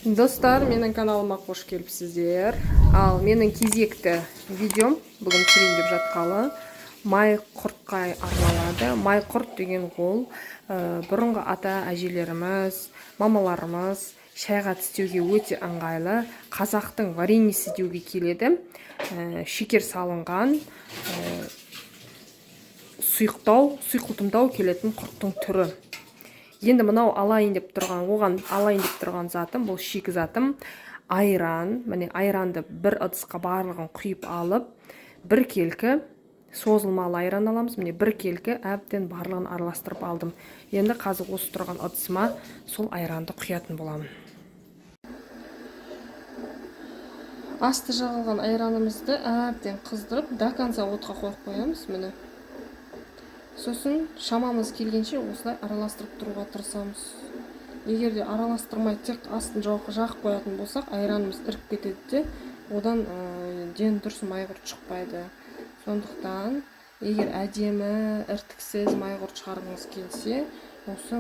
Достар, менің каналыма қош келіпсіздер. Ал менің кезекті видеом бүгін түсірейін деп жатқалы май құртқа арналады. Май құрт деген ол бұрынғы ата әжелеріміз, мамаларымыз шайға тістеуге өте ыңғайлы қазақтың вареньесі деуге келеді. Шекер салынған сұйықтау, сұйқылтымдау келетін құрттың түрі. Енді мынау алайын деп тұрған, оған алайын деп тұрған затым, бұл шикізатым айран. Міне, айранды бір ыдысқа барлығын құйып алып, бір келкі созылмалы айран аламыз. Міне, бір келкі әбден барлығын араластырып алдым. Енді қазір осы тұрған ыдысыма сол айранды құятын боламын. Асты жағылған айранымызды әбден қыздырып, до конца отқа қойып қоямыз. Міне, сосын шамамыз келгенше осылай араластырып тұруға тырысамыз. Егер де араластырмай тек астын жағып қоятын болсақ, айранымыз іріп кетеді де, одан ден дұрыс майқұрт шықпайды. Сондықтан егер әдемі іртіксіз майқұрт шығарғыңыз келсе, осы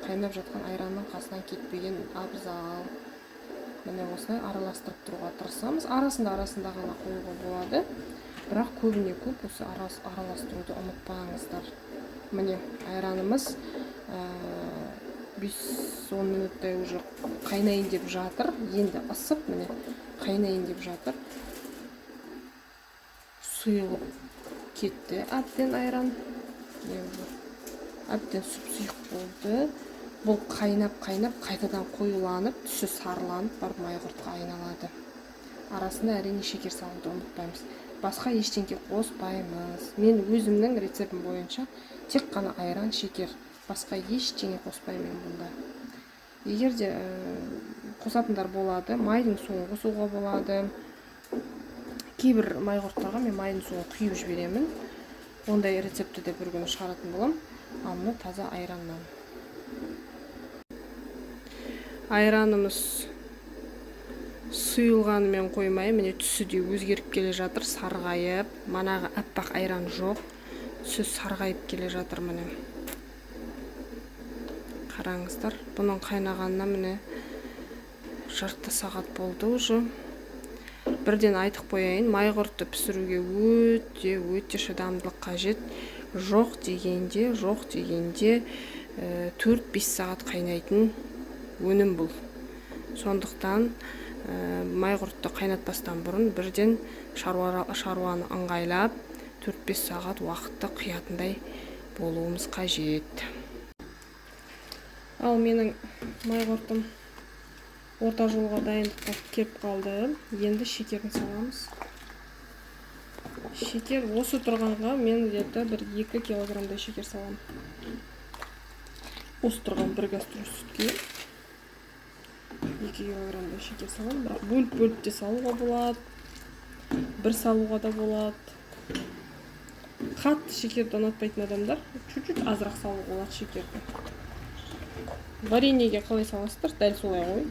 қайнап жатқан айранның қасынан кетпеген абзал. Міне, осылай араластырып тұруға тырысамыз. Арасында ғана қоюға болады, бірақ көбіне көп осы араластыруды ұмытпаңыздар. Міне, айранымыз 5-10 минуттай уже қайнайын деп жатыр. Енді ысып, міне, қайнайын деп жатыр. Сұйылып кетті әбден айран. Міне, уже әбден сұп-сұйық болды. Бұл қайнап-қайнап қайтадан қоюланып, түсі сарыланып барып майқұртқа айналады. Арасында әрине шекер салуды ұмытпаймыз. Басқа ештеңке қоспаймыз. Мен өзімнің рецептім бойынша тек қана айран, шекер, басқа ештеңе қоспаймын мен бұнда. Егер де қосатындар болады, майдың суын қосуға болады. Кейбір майқұрттарға мен майдың суын құйып жіберемін. Ондай рецептті де бір күні шығаратын боламын. Ал мына таза айраннан. Айранымыз сұйылғанымен қоймай, міне, түсі де өзгеріп келе жатыр, сарғайып. Манағы аппақ айран жоқ, түсі сарғайып келе жатыр. Міне, қараңыздар, бұның қайнағанына міне жарты сағат болды уже. Бірден айтып қояйын, майқұртты пісіруге өте өте шыдамдылық қажет. Жоқ дегенде, 4-5 сағат қайнайтын өнім бұл. Сондықтан майқұртты қайнатпастан бұрын бірден шаруаны ыңғайлап 4-5 сағат уақытты қиятындай болуымыз қажет. Ал менің майқұртым орта жолға дайындыққа келіп қалды. Енді шекерін саламыз. Шекер осы тұрғанға мен где-то бір 2 килограммдай шекер саламын. Осы тұрған бір кастрюль сүтке 2 килограммдай шекер саламын. Бірақ бөліп-бөліп те салуға болады, бір салуға да болады. Қатты шекерді ұнатпайтын адамдар чуть-чуть азырақ салуға болады шекерді. Вареньеге қалай саласыздар, дәл солай ғой.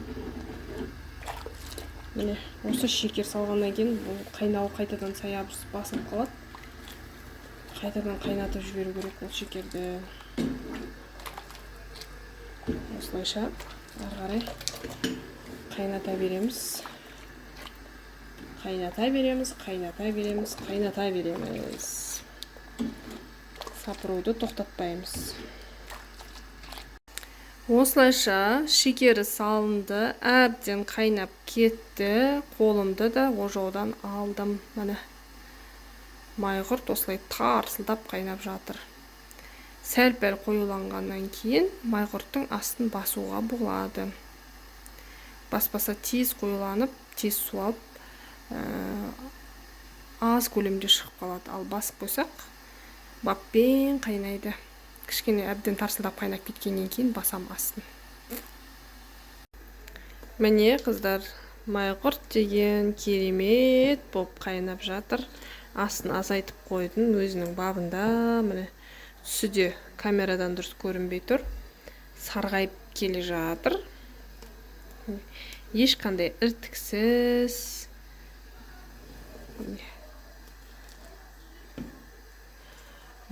Міне, осы шекер салғаннан кейін бұл қайнауы қайтадан саябырсып басылып қалады. Қайтадан қайнатып жіберу керек ол шекерді. Осылайша ары қарай қайната береміз. Қайната береміз, қайната береміз, қайната береміз. Сапыруды тоқтатпаймыз. Осылайша шекері салынды, әбден қайнап кетті. Қолымды да ожаудан алдым. Міне, майқұрт осылай тарсылдап қайнап жатыр. Сәл-пәл қоюланғаннан кейін майқұрттың астын басуға болады. Баспаса тез қоюланып, тез суалып, аз көлемде шығып қалады. Ал басып қойсақ, баппен қайнайды. Кішкене әбден тарсылдап қайнап кеткеннен кейін басам астын. Міне, қыздар, майқұрт деген керемет болып қайнап жатыр. Астын азайтып қойдым өзінің бабында. Міне, түсі де камерадан дұрыс көрінбей тұр. Сарғайып келе жатыр. Ешқандай іртіксіз.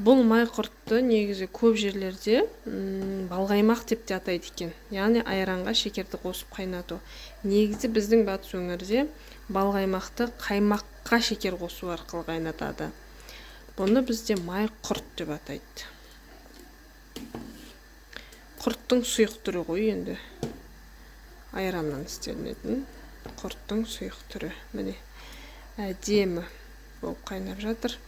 Бұл май құртты негізі көп жерлерде балқаймақ деп те атайды екен. Яғни айранға шекерді қосып қайнату. Негізі біздің батыс өңірде балқаймақты қаймаққа шекер қосу арқылы қайнатады. Бұны бізде май құрт деп атайды. Құрттың сұйық түрі ғой енді. Айраннан істелінетін құрттың сұйық түрі. Міне, әдемі болып қайнап жатыр.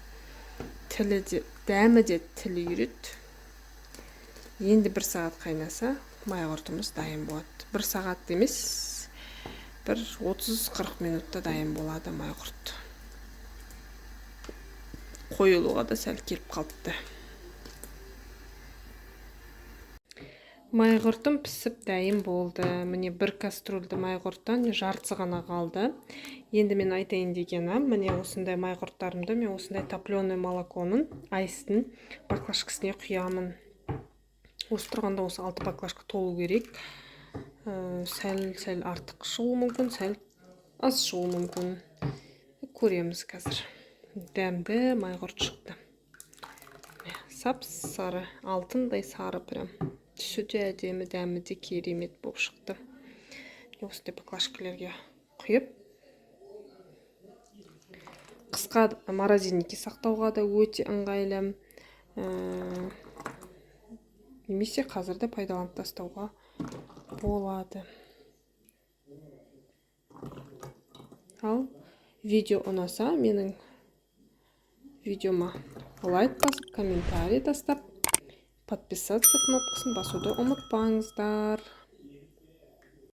Тілі де, дәмі де тіл үйіреді. Енді 1 сағат қайнаса, май құртымыз дайын болады. 1 сағат емес, бір 30-40 минутта дайын болады май құрт. Қойылуға да сәл келіп қалыпты. Май құртым пісіп дайын болды. Міне, 1 кастрюльді май құрттан жартысы ғана қалды. Енді мен айтайын дегенім, міне осындай май құрттарымды мен осындай топленый молоконың, айстың баклажкасіне құямын. Осы тұрғанда осы 6 баклажка толу керек. Сәл-сәл артық шығуы мүмкін, сәл аз шығуы мүмкін. Көреміз қазір. Дәмді май құрт шықты. Сап-сары, алтындай сары прям. Түсі де әдемі, дәмі де керемет болып шықты. Міне, осындай баклажкалерге құйып, қысқа морозильникке сақтауға да өте ыңғайлы. Немесе қазір де пайдаланып тастауға болады. Ал видео ұнаса, менің видеома лайк басып, комментарий тастап, подписаться кнопкасын басуды ұмытпаңыздар.